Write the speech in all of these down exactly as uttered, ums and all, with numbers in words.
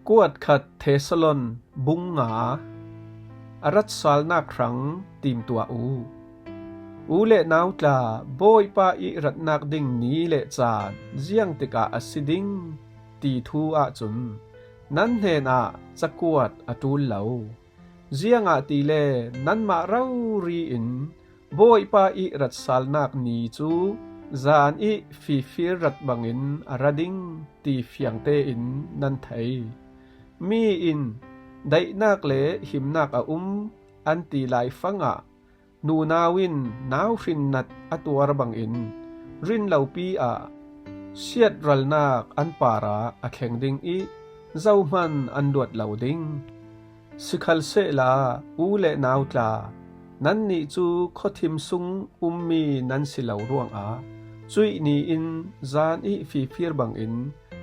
Kuat khat Thesalon bung nga. A ratsalnak hrang timtuah u. U le nau tla, Bawipa ih ratnak ding ni le caan ziangtikah a si ding ti thu ahcun nan hnenah cakuat a ṭul lo. Ziangahtile nanmah rori in Bawipa ih ratsalnak ni cu zan ih fifir rat bangin a ra ding ti fiang tein nan thei. Mi in daihnak le himnak a um an ti laifangah nunau in nau hrinnat a tuar bangin rinlopi ah siatralnak an parah a thleng ding ih zohman an luat lo ding. Sikhalsehla u le nau tla, nannih cu khuathim sung ummi nan si lo ruangah cuih ni in zan ih fifir bangin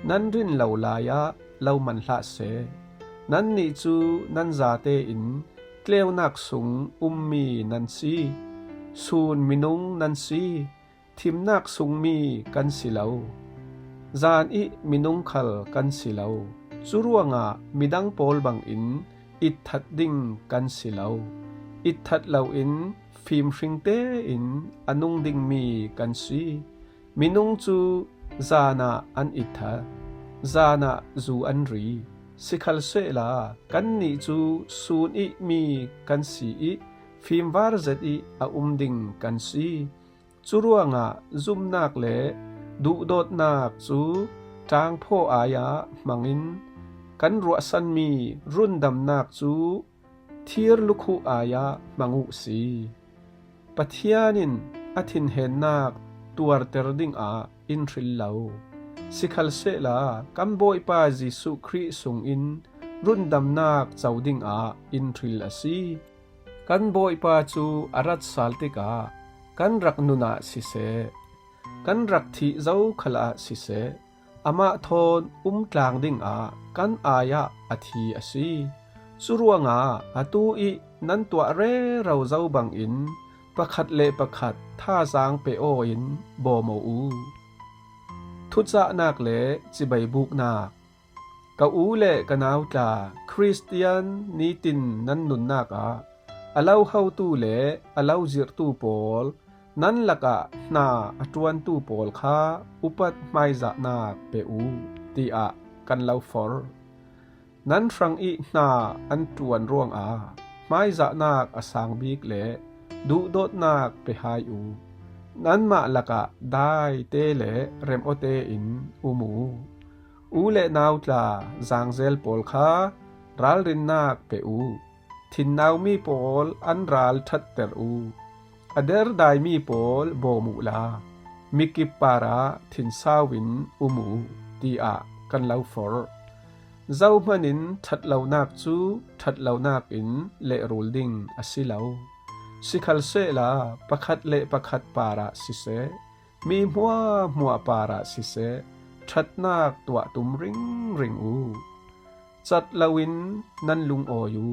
nan rin lo lai ah lo man hlah seh. Nannih cu nan zate in tleunak sung ummi nan si, sun minung nan si, thimnak sungmi kan si lo. Zan ih minung khal kan si lo. Cu ruangah midang pawl bangin itthat ding kan si lo. Itthat loin fimhring tein a nung dingmi kan si. Minung cu zan ah an itthat, zan ah zu an ri. Sikhalsehla kannih cu sun ih mi kan si ih fimvar zet ih a um ding kan si. Cu ruangah zumnak le duhdawtnak cu ṭaangphaw ai-ah hmangin kan ruahsanmi rundamnak cu thir lukhuh ai-ah hmang uhsi. Pathian in a thinhennak tuarter dingah in hril lo. Sikhalsehla kan Bawipa Jesuh Khrih sungin rundamnak co dingah in hril a si. Kan Bawipa cu a rat sal tikah kan rak nun ah siseh, kan rak thih zo khal ah siseh, amah thawn um tlang dingah kan ai-ah a thi a si. Cu ruangah atu ih nan tuah rero zo bangin pakhat le pakhat thazaang pe aw in bawm aw u. Thucahnak le cibai buknak. Ka u le ka nau tla, Khristian nitin nan nunnak ah a lo hotu le a lo zirhtu pawl, nan lakah hna a ṭuantu pawl kha upat hmaizahnak pe u, tiah kan lo forh. Nan hrang ih hna an ṭuan ruangah hmaizahnak a sang bik le duhdawtnak pe hai u. Nanmah lakah daite le remawte in um u. U le nau tla, zangzel pawl kha ralrinnak pe u. Thinnaumi pawl an ral ṭhatter u. A derdaimi pawl bawm uhla, mikip parah thinsau in um u, tiah kan lo forh. Zohman in ṭhatlonak cu ṭhatlonak in lehrul ding a si lo. Sikhalsehla pakhat le pakhat parah siseh, mi hmuahhmuah parah siseh, ṭhatnak tuah tum ringring u. Cat loin nan lungawi u,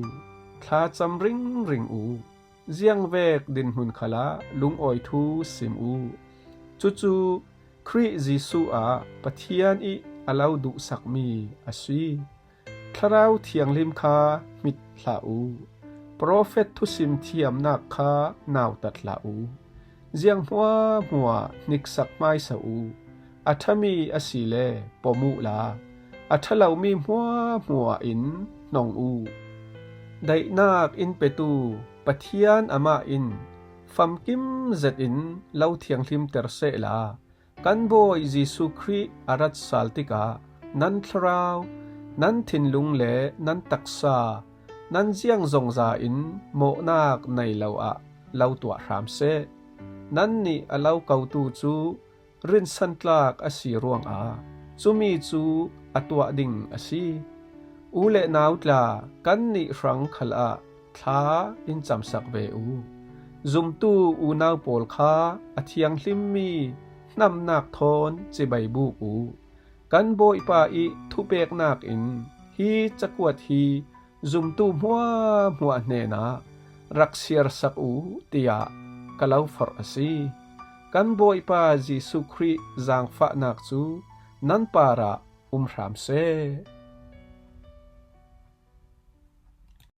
thlacam ringring u, ziangvek dinhmun khalah lungawi thu sim u. Cucu Khrih Jesuh ah Pathian ih a lo duhsakmi a si. Thlarau Thianghlim kha hmit hlah u. Profet thusim thiamnak kha nautat hlah u. Ziang hmuahhmuah hniksak hmaisa u. A ṭhami asile pom uhla, a ṭha lomi hmuahhmuah in hnong u. Daihnak in petu Pathian amah in famkim zetin lo thianghlimter sehla, kan Bawi Jesuh Khrih a rat sal tikah nan thlarau, nan thinlung le nan taksa, nan ziangzongza in mawhnak nei lo ah lo tuah hram seh. Nannih a lo kotu cu rinsantlak a si ruangah cumi cu a tuah ding a si. U le nau tla, kannih hrang khal ah thla in camsak ve u. Zumtu unau pawl kha a thianghlimmi hnamnak thawn cibai buk u. Kan Bawipa ih thupeknak in hi cakuat hi zumtu hmuahhmuah hnenah rak siarsak u, tiah ka lo forh a si. Kan Bawipa Jesuh Khrih zaangfahnak cu nan parah um hram seh.